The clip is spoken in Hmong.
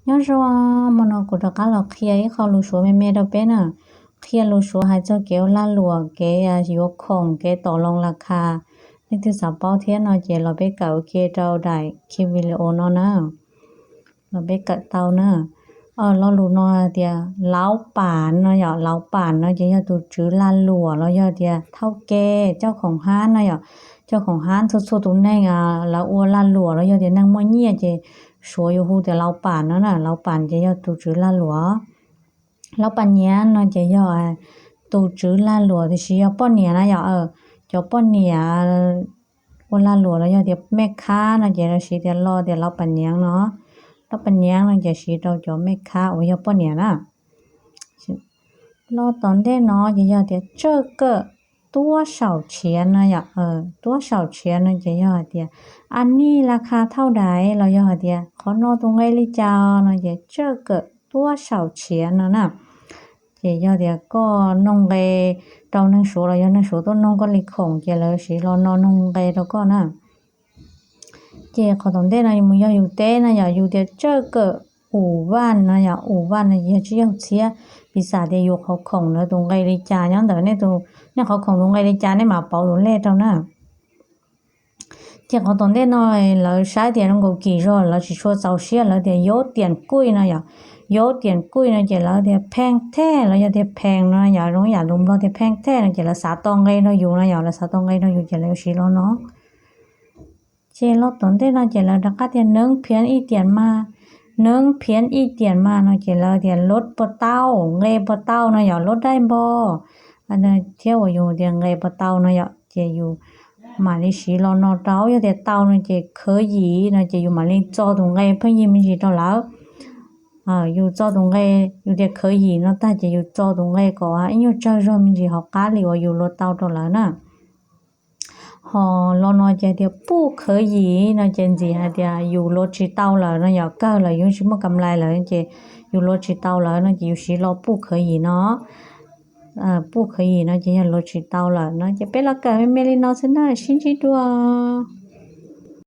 Nyob zoo, hmo no kuv rov qab los qhia ib qho lus Suav me me rau peb na. Qhia lus Suav hais txog kev ua lag luam, kev yuav khoom, kev tom loo las khas. Nej twg xav paub thiab no ces los peb kawm ua ke rau daim video no na. Los peb kawm tau na. Lo lus no hais tias lauv pam no yom, lauv pam no ces yog tus tswv lag luam los yog tias thauj ke, coj khoom hab no yom. Coj khoom hab txhua txhua tus neeg lawv ua lag luam los yog tias neeg muaj nyiaj ces Suav yuav hu tias lauv pam no na, lauv pam ces yog tus tswv lag luam. Lauv pam niam no ces yog tus tswv lag luam tiam sis yog poj niam na yom. Cov poj niam ua lag luam los yog tias mej khab no ces lawv siv tias lo tias lauv pam niam no. Lauv pam niam no ces siv rau cov mej khab uas yog poj niam na. Lo tom ntej no ces yog tias tsawj kawm tuab saum tshiav no yom. Tuab saum tshiav no ces yog hais tias a nij las khas thauj dais los yog hais tias qhov no tus nqe li cas no ces tsawj kawm tuab saum tshiav no na. Ces yog tias koj noog nqe rau neeg Suav los yog neeg Suav tuaj noog koj li khoom ces lawv siv lo no noog nqe rau koj na. Ces qhov tom ntej no mus yog yus teb no yom, yus tias tsawj kawm ub vaj no yom, ub vaj no yog tsib caug txhiab, piv xam tias yus qhov khoom ntawd tus nqe li cas nyob ntawd, nej qhov khoom tus nqe li cas nej mam pauv tus lej rau na. Ces qhov tom ntej no lawv saib tias zoo nkaus kim zog lawv tsis tshua txaus siab, lawv tias yuav tiam kuj no yom. Yuav tiam kuj no ces lawv tias pheej thej los yog tias pheej no yom, zoo yam lus Nplog tias pheej thej no ces lawv xav tau nqe rau yus no yom, lawv xav tau nqe rau yus ces lawv yuav siv lo no. Ces lo tom ntej no ces lawv rov qab tias neeb phiav ib tiam mas, neeb phiav ib tiam mas no ces lawv tias lov puas tau, nqe puas tau no yom, lov daij npo. Thiab uas yus tias nqe puas tau no yom, ces yus mam li siv lo no rau, yog tias tau no ces khawv yim no ces yus mam li txo tus nqe pheej yig me ntsis rau lawv. Yus txo tus nqe, yus tias khawv yim no tag ces yus txo tus nqe kom ib nyuag tsawg zog me ntsis hauv qab li uas yus luag tau rau lawv na. Ho lo no ces tias puj khawv yim no ces ntxim hais tias yus luag tsis tau lawm no yom, kawg lawm yus tsis muaj kam lais lawm ces yus luag tsis tau lawm no ces yus siv lo puj khawv yim no. Puj khawv yim no ces yog luag tsis tau lawm no ces peb los kawm me me li no xwb na, sib ntsib dua.